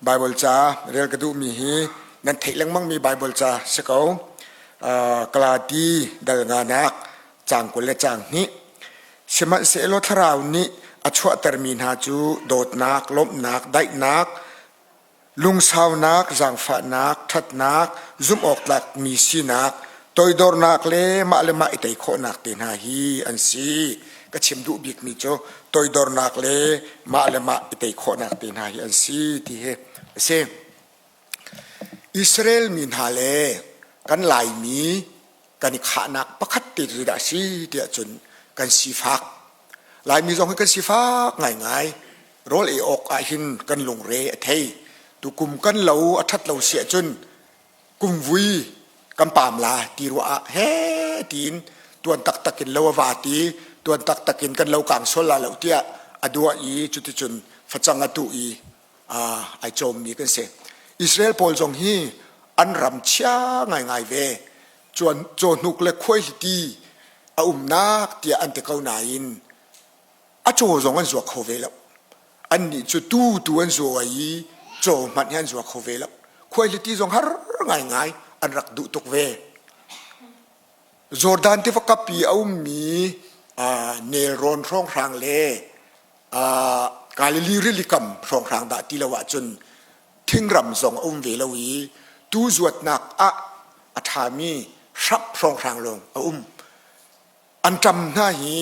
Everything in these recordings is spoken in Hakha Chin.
Baibal ca rel ka duhmi hi nan theih lengmangmi Baibal ca si ko. Galati dal nganak caang 20 le caang hnih. Sihmanhsehlaw Thlarau nih a chuahtermi hna cu dawtnak, lawmhnak, daihnak, lungsaunak, zaangfahnak, ṭhatnak, zumhawktlakmi sinak, toidornak le mah le mah i tei khawhnak te hna hi an si. Ka chim duh bikmi cu toidornak le mah le mah i tei khawhnak te hna hi an si ti hi a si. Israel mi hna le kan Laimi kan i khahnak pakhat te cu zeidah a si tiah cun kan sifak. Laimi zong hi kan sifak ngaingai. Rawl ei awk ah hin kan lungre a thei. Tukum kan lo a ṭhat lo si ahcun kumvui kan paam la ti ruah ah he tiin tuan taktak in lo a va ti tuan taktak in kan lo kang sual la lo tiah a duah i cuticun facang a tuh i ai cawmmi kan si. Israel pawl zong hi an ram chia ngaingai ve. Cuan cawhnuk le khuaihliti a umnak tiah an ti ko nain a caw zong an zua kho ve lo. Annih cu tu tu an zua i caw hmanh hi an zua kho ve lo. Khuaihliti zong har ngaingai an rak duh tuk ve. Jordan tiva kap i a ummi nelrawn hrawnghrang le Galilee rili kam hrawnghrang dah ti lo ahcun thingram zong a um ve lo i tu zuatnak ah a ṭhami hrap hrawnghrang lawng a um. An ṭam hna hi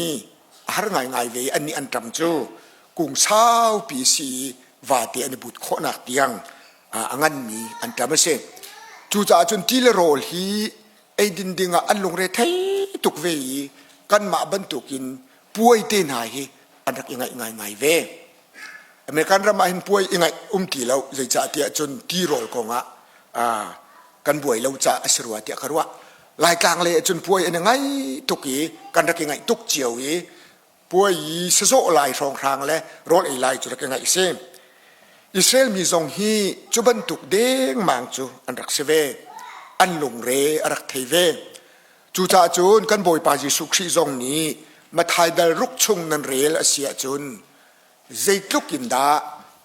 a har ngaingai ve i annih an ṭam cu kung saupi a si i vate an i but khawhnak tiang a nganmi an ṭam a si. Cucaah cun ti le rawl hi eidin ding ah an lungre thei tuk ve i kanmah bantukin puai te hna hi an rak i ngaih ngaingai ve. American ram ah hin puai i ngaih um ti lo zeicahtiah cun tirawl kong ah kan buai lo caah a si rua tiah ka ruah. Laitlang lei ah cun puai an i ngai tuk i kan rak i ngaih tuk cio i puai i sazawh lai hrawnghrang le rawl ei lai cu rak i ngaih si. Israel mi zong hi cu bantuk dengmang cu an rak si ve. An lungre a rak thei ve. Cucaah cun kan Bawipa Jesuh Khrih zong nih Matthai dal ruk chung nan rel a si ahcun zeitluk in dah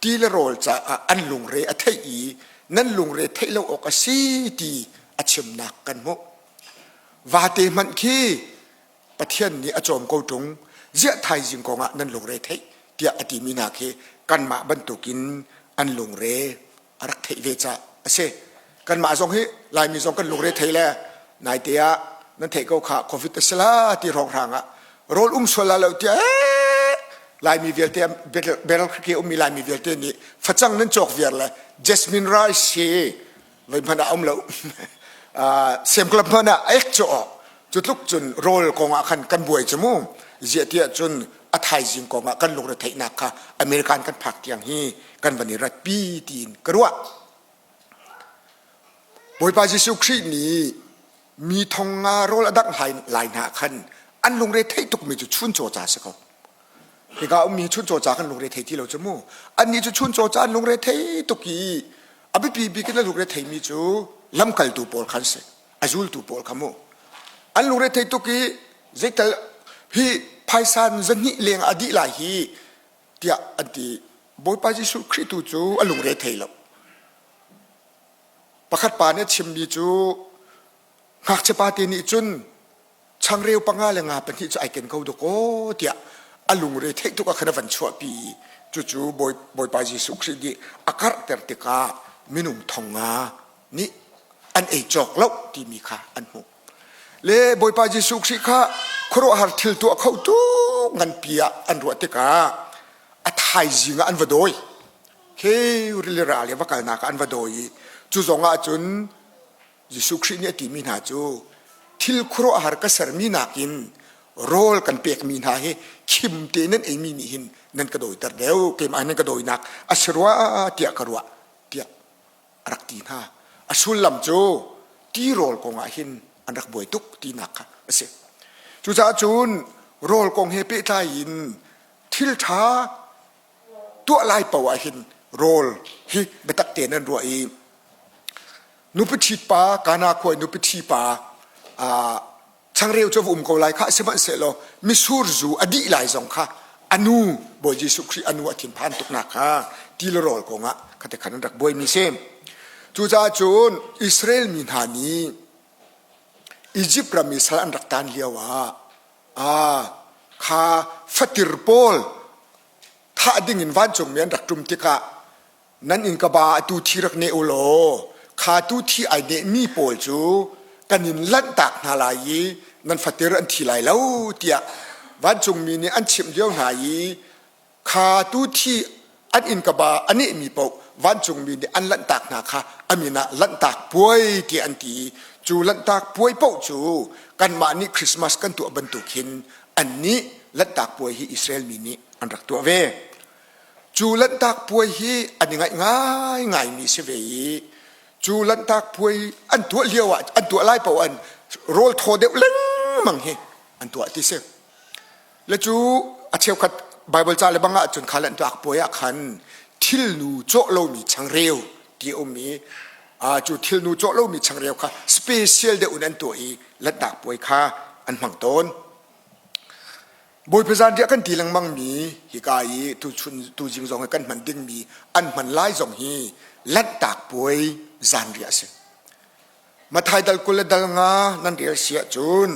ti le rawl caah an lungre a theih i nan lungre theih lo awk a si ti a chimnak kan hmuh. Vate hmanh khi Pathian nih a cawm ko ṭung ziah thaizing kongah nan lungre theih tiah a timi hna khi kanmah bantukin an lungre a rak theih ve caah a si. Kanmah zong hi Laimi zong kan lungre thei le naite ah nan theih ko kha COVID a si la ti hrawnghrang ah rawl um sual la lo tiah Laimi vialte Battle Creek i ummi Laimi vialte nih facang nan cawk viar le jasmine rice hi voi hmanh ah um lo sem club hmanh ah ek cu cu tluk cun rawl kong ah khan kan buai cu mu ziah tiah cun a thaizing kong ah kan lungre theihnak kha American kan phak tiang hi kan van i ratpi tiin ka ruah Bawipa Jesuh Khrih nih mi thong nga rawl a dangh lai hna khan an lungre theih tukmi cu chuncaw ca si ko Hika ummi chuncaw ca kan lungre thei ti lo cu mu. Annih cu chuncaw ca an lungre thei tuk i a biapi bik in a lungre theimi cu lamkaltu pawl khan si. A zultu pawl kha mu. An lungre thei tuk i zeital hi phaisa zahnih leng a dih lai hi tiah an ti. Bawipa Jesuh Khrih tu cu a lungre thei lo. Pakhat pa nih a chimmi cu ngakchia pa te nih cun changreu panga le nga pahnih cu ai ken ko dawkaw tiah a lungre theih tuk ah khan a van chuahpi i cucu Bawipa Jesuh Khrih nih a karhter tikah minung thong nga nih an ei cawk lo timi kha an hmuh. Le Bawipa Jesuh Khrih kha khuaruahhar thil tuah kho tu nganpi ah an ruah tikah a thaizing ah an va dawi. Khi rili ral i va kalnak ah an va dawi i cu zong ah cun Jesuh Khrih nih a timi hna cu thil khuaruahhar ka sermi nakin rawl kan pekmi hna hi khim te nan eimi nih hin nan ka dawiter deuh keimah nan ka dawinak a si rua tiah ka ruah tiah a rak ti hna. A sullam cu tirawl kong ah hin an rak buai tuk tinak kha a si. Cucaah cun rawl kong he pehtlai in thil ṭha tuah lai paoh ah hin rawl hi biatak tein an ruah i nupi ṭhit pa Kana khua i nupi ṭhi pa changreu cu va um ko lai kha sihmanhsehlaw misur zu a dih lai zong kha A nu Bawi Jesuh Khrih a nu a thinphan tuknak kha ti le rawl kongah khate khan an rak buaimi si. Cucaah cun Israel mi hna nih Izipt ram i sal an rak tan lio ah ah kha fatir pawl thah ding in vancungmi an rak ṭum tikah nan inn ka ba atu thi rak neh u law kha tu thi ai nehmi pawl cu kan in lanhtak hna lai i nan fatir an thi lai lo tiah vancungmi nih an chimh lio hna i kha tu thi an inn ka ba a nehmi paoh vancungmi nih an lanhtak hna kha a min ah lanhtak puai tiah an ti i cu lanhtak puai paoh cu kanmah nih Christmas kan tuah bantuk hin annih lanhtak puai hi Israel mi nih an rak tuah ve. Cu lanhtak puai hi an i ngaih ngaingaimi si ve i cu lanhtak puai an tuah lio ah an tuah lai paoh an rawl thaw deuh lengmang hi an tuah ti si. Le cu a cheukhat Bible ca le bang ahcun kha lanhtak puai ah khan thilnu cawh lomi changreu ti a um i cu thilnu cawh lomi changreu kha special deuh in an tuah i lanhtak puai kha an hmang tawn. Bawipa zanriah kan ti lengmangmi hika i tuchun tuzing zong hi kan hman dingmi an hman lai zong hi Lanhtak puai zanriah a si. Mathai dal 20 le dal nga nan rel si ahcun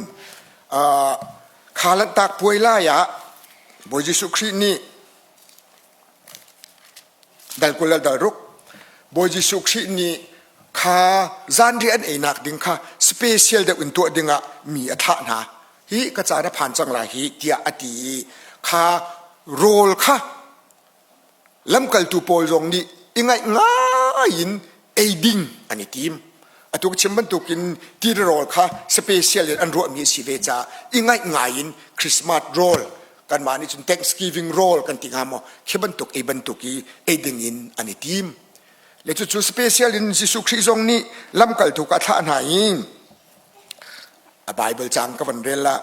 kha Lanhtak puai lai ah Bawi Jesuh Khrih nih dal 20 le dal ruk Bawi Jesuh Khrih nih kha zanriah an einak ding kha special deuh in tuah dingah mi a thlah hna. Hi ka caan a phan cang lai hi tiah a ti i kha rawl kha lamkaltu pawl zong nih i ngaih ngai in ei ding an i tim. Atu ka chim bantukin tirawl kha special in an ruahmi a si ve caah i ngaih ngai in Christmas rawl kanmah nih cun Thanksgiving rawl kan ti hnga maw khi bantuk ei bantuk i ei ding in an i tim. Le cucu special in Jesuh Khrih zong nih lamkaltu ka thlah hna i A Baibal caang ka van rel ah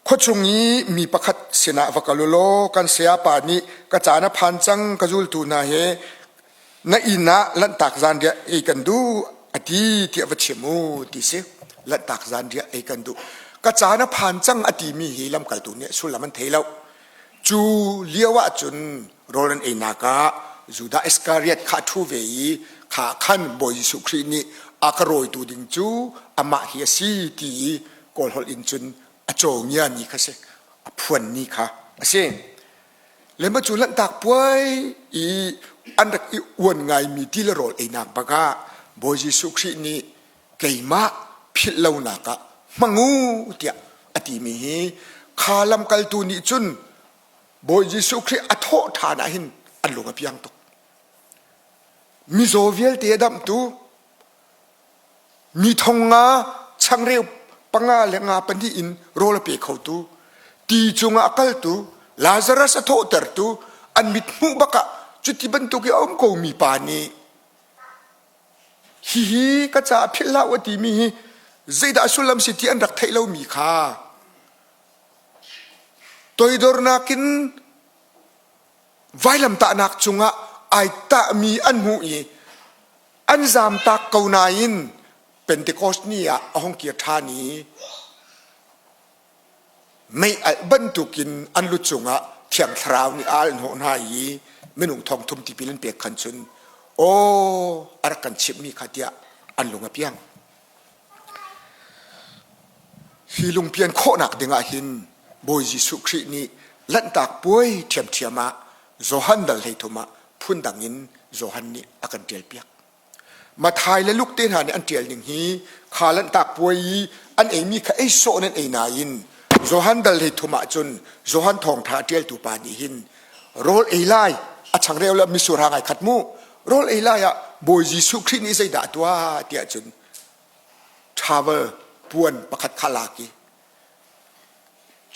khuachung i mi pakhat sinah va kal u law kan sayapa nih ka caan a phan cang ka zultu hna he na inn ah lanhtak zanriah ei kan duh a ti tiah va chim u ti si lanhtak zanriah ei kan duh ka caan a phan cang a timi hi lamkaltu nih sullam an thei lo cu lio ah cun rawl an einak ah Judah Iskariot kha a ṭhu ve i kha khan Bawi Jesuh Khrih nih a ka rawitu ding cu amah hi a si ti i Kawl holh in cun a cawngia ni kha si a phuan ni kha a si. Lema cu lanhtak puai i an rak i uan ngaimi ti le rawl einak bak ah Bawi Jesuh Khrih nih keimah philh lonak ah hmang u tiah a timi hi kha lamkaltu nih cun Bawi Jesuh Khrih a thawh ṭhan ah hin an lung a piang tuk. Mizaw vialte a damhtu, mi thong nga changreu panga le nga pahnih in rawl a pe khotu, ti cungah a kaltu, Lazarus a thawhtertu, an mit hmuh bak ah cuti bantuk i a um komi pa nih hihi ka caah philh hlah u a timi hi zeidah sullam si ti an rak theih lomi kha Toidornak in vailamtahnak cungah ai tahmi an hmuh i an zamtak ko nain Pentecost ni ah a hung kir ṭhan i mei alh bantukin an lu cungah Thiang Thlarau nih a alh hnawh hna i minung thong thum tipil an pek khan cun aw a rak kan chimhmi kha tiah an lung a piang. Hi lungpian khawhnak dingah hin Bawi Jesuh Khrih nih Lanhtak Puai ṭhiamṭhiam ah Johan dal 13 ah phundang in Johan nih a kan ṭialpiak. Matthai le Luke te hna nih an ṭial ning hi kha Lanhtak Puai i an eimi kha ei sawh in an ei nain Johan dal 13 ah cun Johan thawngṭha a ṭialtu pa nih hin rawl ei lai a changreu le mitsur hang ai khat mu rawl ei lai ah Bawi Jesuh Khrih nih zeidah a tuah tiah cun travel puan pakhat kha lak i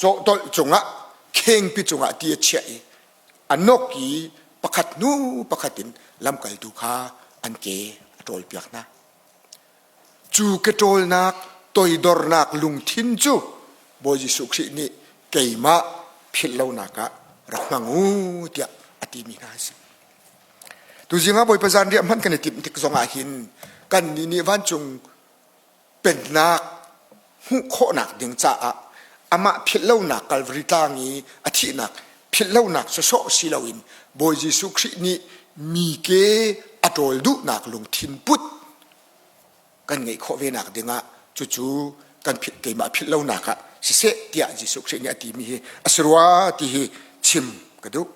cawhtolh cungah khengpi cungah ti a chiah i a nok i pakhat hnu pakhat in lamkaltu kha an ke a ṭawlpiak hna. Cu ke ṭawlnak toidornak lungthin cu Bawi Jesuh Khrih nih keimah philh lonak ah rak hmang u tiah a timi hna a si. Tuzing ah Bawipa zanriah hmanh kan i timh tik zongah hin kannih nih vancung pennak hmuh khawhnak ding caah amah philh lonak Calvary tlang i a thihnak Philhlonak sawsawh si loin Bawi Jesuh Khrih nih mi ke a ṭawl duhnak lungthin put kan ngeih khawh ve nak dingah cucu kan philh keimah philh lonak ah siseh tiah Jesuh Khrih nih a timi hi a si rua ti hi chim ka duh.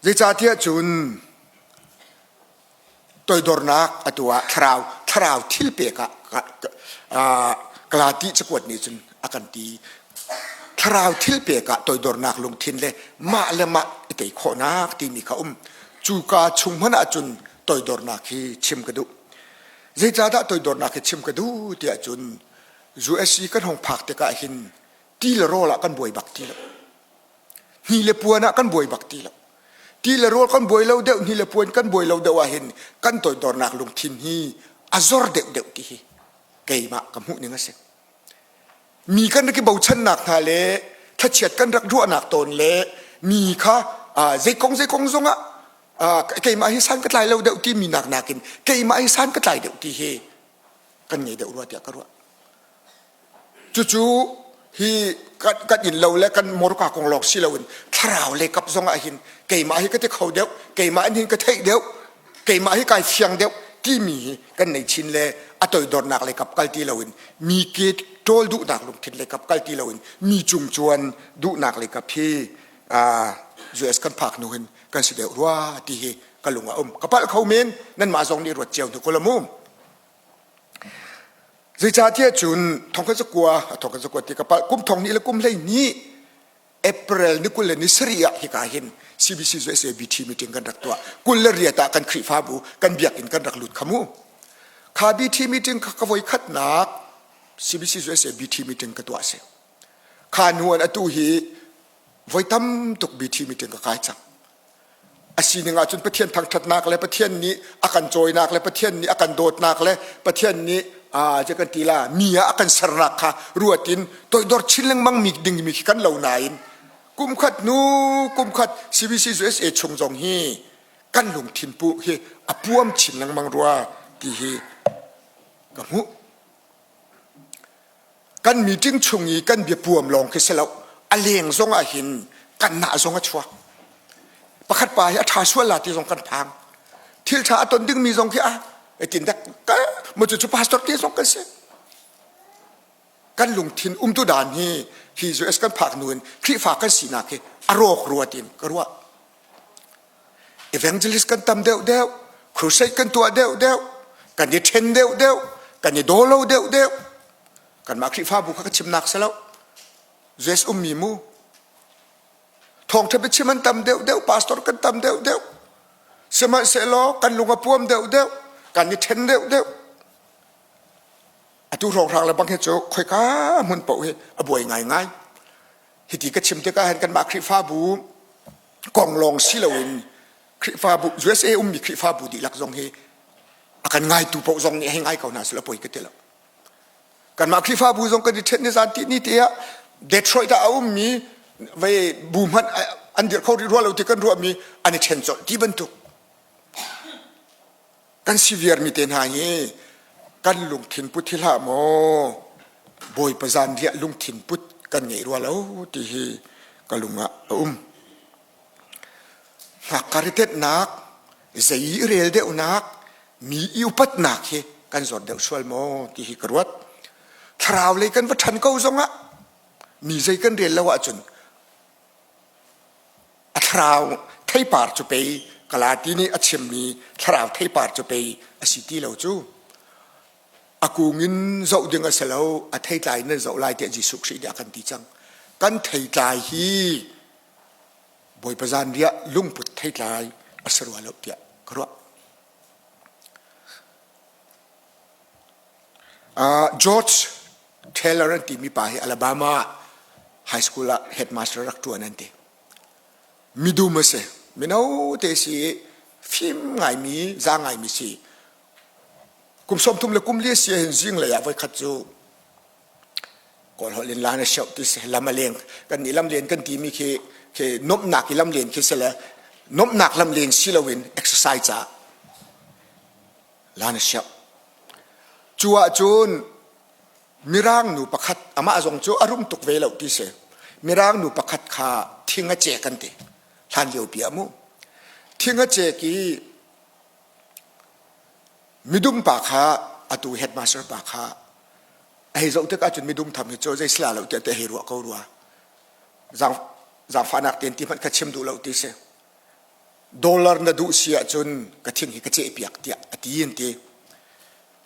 Zeicahtiah cun toidornak atu ah thlarau thlarau thil pek ah Galati cakuat nih cun a kan ti thlarau thil pek ah toidornak lungthin le mah le mah i tei khawhnak timi kha um cuka chung hmanh ah cun toidornak hi chim ka duh zeicahdah toidornak hi chim ka duh tiah cun USC kan hong phak tikah hin ti le rawl ah kan buai bak ti lo Hni le puan ah kan buai bak ti lo. Ti le rawl kan buai lo deuh, hni le puan kan buai lo deuh ahhin kan toidornak lungthin hi a zor deuh deuh ti hi keimah ka hmuh ning a si. Mi kan rak i bochannak hna le thlachiat kan rak ruahnak tawn le mi kha zei kong zei kong zongah keimah hi san ka tlai lo deuh timi nak nakin keimah hi san ka tlai deuh ti hi kan ngei deuh rua tiah ka ruah. Cucu hi kan inn lo le kan morka kong lawng si loin thlarau le kap zong ah hin keimah hi ka ti kho deuh, keimah in hin ka theih deuh, keimah hi kai fiang deuh timi hi kan nei chin le a toidornak le kap kal ti loin mi ke ṭawl duhnak lungthin le kap kal ti loin mi cung cuan duhnak le kap hi US kan phak hnu hin kan si deuh rua ti hi ka lung a um. Ka palh kho men nanmah zong nih ruat cio hnu ko la mu. Zeicahtiah cun thongkhat zakua thongkhat zakua ti ka palh kum thong hnih le kum 12 April ni 20 le ni sarih ah hika hin CBC USABT meeting kan rak tuah 28 ah kan Khrihfabu kan biakinn kan rak lut kha mu kha BT meeting kha ka voi khatnak CBC USABT meeting ka tuah si kha hnu an atu hi voi tam tuk BT meeting ka kai cang A sining ahcun Pathian thangṭhatnak le Pathian nih a kan cawinak le Pathian nih a kan dawtnak le Pathian nih aa kan ti la mi ah a kan sernak kha ruat in toidor chin lengmang mi ding mi khi kan lo nain kum khat hnu kum khat CBC USA chung zong hi kan lungthin pu hi a puam chin lengmang rua ti hi ka hmuh. Kan meeting chung i kan biapuam lawng khi si lo a leng zong ah hin kan nah zong a chuak pakhat pa hi a ṭha sual la ti zong kan phang thil ṭha a ton dingmi zong khi a tin dak mo cu cu pastor te zong kan si kan lungthin umtu dan hi hi US kan phak nu in Khrihfa kan sinak hi a rawk ruat in ka ruah Evangelist kan tam deuh deuh, crusade kan tuah deuh deuh, kan i ṭhen deuh deuh, kan i daw lo deuh deuh. Kanmah Khrihfabu kha ka chimnak si lo. US ummi mu. Thawngṭha biachim an tam deuh deuh, pastor kan tam deuh deuh. Sihmanhsehlaw kan lung a puam deuh deuh, kan i ṭhen deuh deuh. Atu hrawnghrang le bang hi cu khoika hmun paoh hi a buai ngaingai. Hiti ka chim tikah hin kanmah Khrihfabu kong lawng si loin Khrihfabu USA ummi Khrihfabu dihlak zong hi a kan ngaitu paoh zong nih hei ngai ko hna seh poi ka ti lo. Kanmah Khrihfabu zong kan i ṭhen ni zan ti ni te ah Detroit ah a ummi vei bu hmanh an dirh kho rih rua lo ti kan ruahmi an i ṭhen colh ti bantuk. Kan si viarmi te hna hi kan lungthin put hi hlah maw Bawipa zanriah lungthin put kan ngeih rua lo ti hi ka lung ah a um. Hngakka ritenhnak, zei i rel deuhnak, mi i upatnak hi kan zawt deuh sual maw ti hi ka ruat. Thlarau lei kan va ṭhan ko zongah mi zei kan rel lo ahcun a thlarau theipar cu pei Galati nih a chimmi thlarau theipar cu pei a si ti lo cu a kung in zoh ding a si lo a theitlai in nan zoh lai tiah Jesuh Khrih nih a kan ti cang kan theitlai hi Bawipa zanriah lungput theitlai a si rua lo tiah ka ruah Uh, George Taylor an timi pa hi Alabama high school ah headmaster rak ṭuan an ti. Midum a si. Mino te si fim ngaimi, za ngaimi si. Kum 30 le kum li si hin zinglei ah voikhat cu Kawl holh in lan a sioh ti si lam a leng kan nih lam len kan timi khi khi nomhnak i lam len khi si le nomhnak lam len si loin exercise caah lan a siauh. Cu ahcun Mirang nu pakhat amah zong cu a rum tuk ve lo ti si. Mirang nu pakhat kha thing a cek an ti. Hlan lio pi ah mu. Thing a cek i midum pa kha atu headmaster pa kha a hei zoh tikah cun midum tham hi cu zei sila lo tiah te hei ruah ko rua. Zaangfahnak tein ti hmanh kha chim duh lo ti si. Dollar na duh si ahcun ka thing hi ka ceh piak tiah a ti an ti.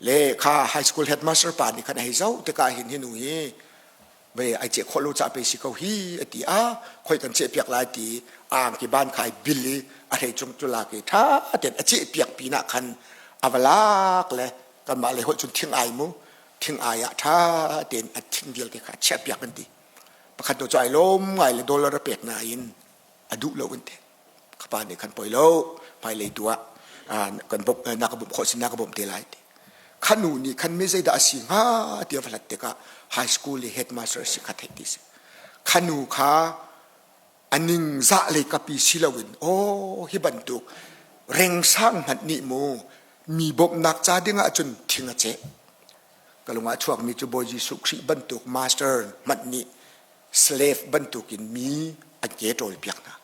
Le kha high school headmaster pa nih khan a hei zoh tikah hin hi nu hi ve ai ceh khawh lo ca pe si ko hi a ti a khoi kan ceh piak lai ti angki ban khai bil i a hlei cung cu lak i tha ten a ceh piak pinah khan a va lak le kanmah le holh cun thing ai mu thing ai ah tha ten a thing vialte kha chiah piak an ti pakhat tu cu ai lawm ngai le dollar a pek nain a duh lo an ti Kapa nih khan poi lo hmailei tu ah kan bawmh na ka bawmh khawh sin na ka bawmh te lai ti. Kha nu nih khan mi zeidah a si hnga ti a va hlat tikah high school i headmaster si kha theih ti si. Kha nu kha a ningzah lei kapi si loin aw hi bantuk rengsang hmanh nih mu mi bawmhnak ca ding ah cun thing a ceh. Ka lung ah chuakmi cu Bawi Jesuh Khrih bantuk master hmanh nih slave bantukin mi an ke ṭawl piak hna.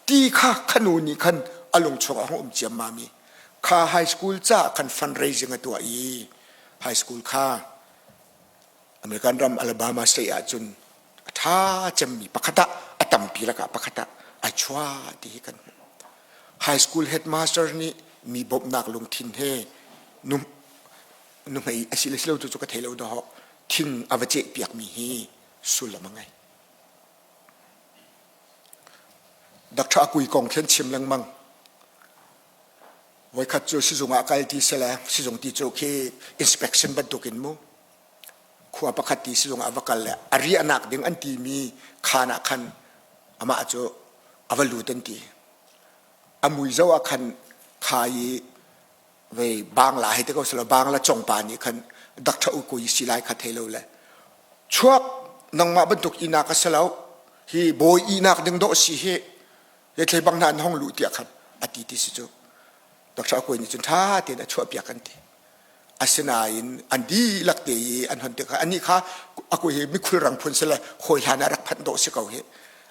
Ti kha khanu nih khan a lung chungah hung um ciammam i kha high school caah khan fundraising a tuah i high school kha American ram Alabama state ahcun a ṭha cemmi pakhat ah a tampi lakah pakhat ah ai chuah ti hi kan hmuh. High school headmaster nih mi bawmhnak lungthin he nu nuhmei a si le si lo tu cu ka thei lo dawh thing a va ceh piakmi hi sullam a ngei. Doctor Akui kong khin chim lengmang. Voikhat cu sizung ah kal ti sele sizung ti cu khi inspection bantukin mu khua pakhat ti sizung ah va kal le a riahnak ding an timi khaan ah khan amah cu a va lut an ti. A mui zo ah khan kha i vei bangla hei te ko selo bangla chongpa nih khan doctor ukui si lai kha thei lo le chuak nangmah bantuk inak a si lo hi bawi inak ding dawh si hi he thlei bang hna an hong luh tiah khan a ti ti si cu doctor akui nih cun tha tein a chuah piak kan ti asinain an dihlak te i an hon tikah anih kha akui hi mikhul rang phun si le hawi hlan ah rak phanh dawh si ko hi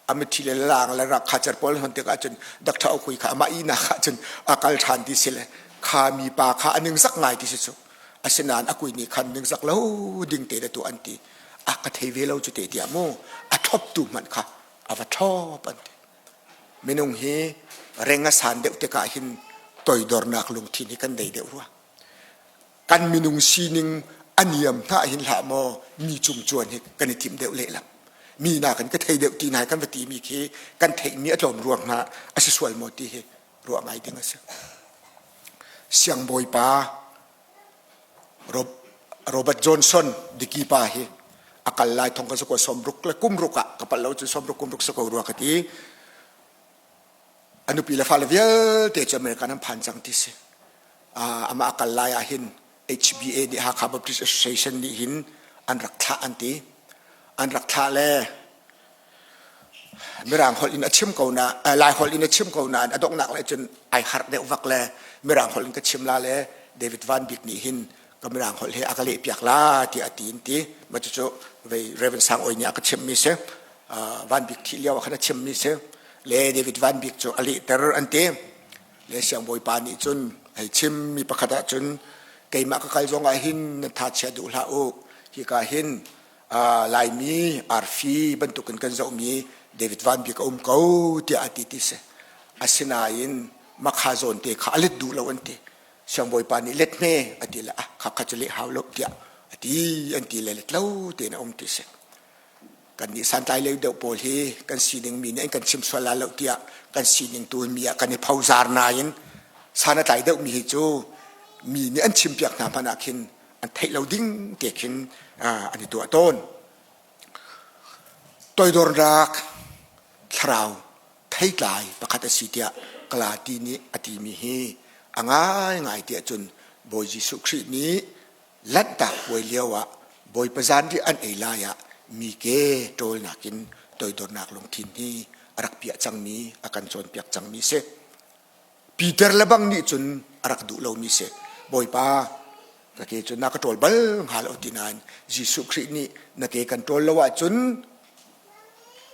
a mithi le lang le rak kha cer pawl hon tikah cun doctor okhui kha amah ihnak ah cun a kal ṭhan ti si le kha mi pa kha a ningzak ngai ti si cu asinain a kui nih khan ningzak lo ding te le tu an ti a ka thei ve lo cu te tiah mu a ṭhop tu hmanh kha a va ṭhop an ti minung hi reng a san deuh tikah hin toidornak lungthin hi kan nei deuh rua kan minung sining a niam hna hin hlah maw mi cung cuan hi kan i timh deuh lehlam mi nakin ka thei deuh ti hna kan va ti mi khi kan theihmi a tlawm ruang hna a si sual maw ti hi ruah ngai ding a si siangbawipa Robert Johnson diki pa hi a kal lai thong ka sako somruk le kumruk ah ka pal lo cu somruk kumruk sako rua ka ti a nupi le fale vialte cu American an phan cang ti si amah a kal lai ah hin HBA nih Hakha Baptist Association nih hin an rak thlah an ti an rak thlah le Mirang holh in a chim ko na Lai holh in a chim ko nain a donghnak le cun ai harh deuh vak le Mirang holh in ka chim la le David Van Bik nih hin ka Mirang holh he a ka leh piak la tiah a ti in ti ma cucu vei Reverend Sang Oi nih a ka chimmi si Van Bik thih lio ah khan a chimmi si le David Van Bik cu a lehter an ti le siangbawipa nih cun hei chimmi pakhat ah cun keimah ka kal zong ah hin nan tha chia duh hlah u hika hin Laimi arfi bantukin kan zohmi David Van Bik a um ko tiah a ti ti si asinain makha zawn te kha a let duh lo an ti siangbawipa nih let hme a ti le ah kha kha cu leh hau lo tiah a ti an ti le let lo tein a um ti si kannih santlai lei deuh pawl hi kan sining mi nih an kan chim sual la lo tiah kan sining tu mi ah kan i phozar nain san a tlai deuh mi hi cu mi nih an chim piak hna hmanh ah khin an theih lo ding te khin an i tuah tawn toidornak thlarau theitlai pakhat a si tiah Galati nih a timi hi a ngaingai tiah cun Bawi Jesuh Khrih nih Lanhtak puai lio ah Bawipa zanriah an ei lai ah mi ke ṭawlnak in toidornak lungthin hi a rak piah cangmi a kan cawnpiak cangmi si. Peter le bang nih cun a rak duh lomi si. Bawipa ka ke cu na ka ṭawl bal hnga lo ti nain Jesuh Khrih nih na ke kan ṭawl lo ahcun.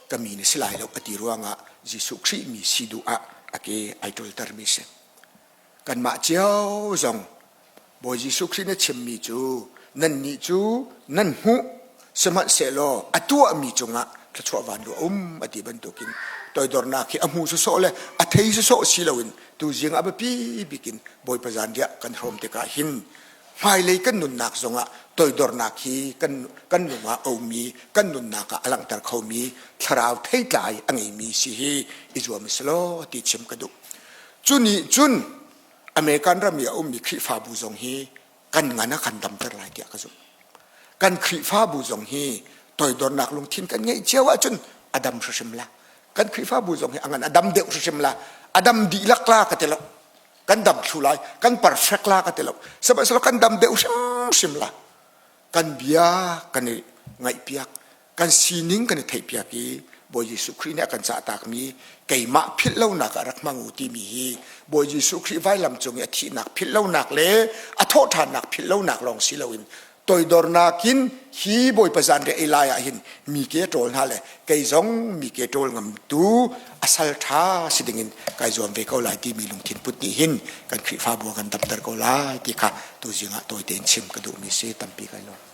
ka mi na si lai lo a ti ruangah Jesuh Khrih mi si duh ah a ke ai ṭoltermi si. Kanmah cio zong Bawi Jesuh Khrih na chimmi cu nannih cu nan hmuh sihmanhsehlaw a tuahmi cungah thluachuah vanlu a um a ti bantukin toidornak hi a hmu sawsawh le a thei sawsawh si loin tuzing a biapi bikin Bawipa zanriah kan hrawm tikah hin hmailei kan nunnak zongah toidornak hi kan kan lung ah a ummi kan nunnak ah a langhter khomi thlarau theitlai a ngeimi si hi i zuam a si law ti chim ka duh. Cu nih cun American ram i a ummi Khrihfabu zong hi kan ngan a kan damter lai tiah ka zumh. Kan Khrihfabu zong hi toidornak lungthin kan ngeih cio ahcun a dam hrimhrim la. Kan Khrihfabu zong hi a ngan a dam deuh hrimhrim la. A dam dihlak la ka ti lo. Kan dam thlu lai, kan perfect la ka ti lo. Sihmanhsehlaw kan dam deuh hrimhrim la. Kan bia kan i ngaihpiak, kan sining kan i theihpiak i Bawi Jesuh Khrih nih a kan cahtakmi keimah philh lonak ah rak hmang u timi hi Bawi Jesuh Khrih vailam cung i a thihnak philh lonak le a thawhṭhannak philh lonak lawng si loin toidornak in hi Bawipa zanriah ei lai ah hin mi ke ṭawl hna le kei zong mi ke ṭawl ngamtu a sal ṭha si dingin kai zuam ve ko lai timi lungthin put nih hin kan Khrihfabu a kan damter ko lai ti kha tuzing ah tawi tein chim ka duhmi si tampi kai lawm.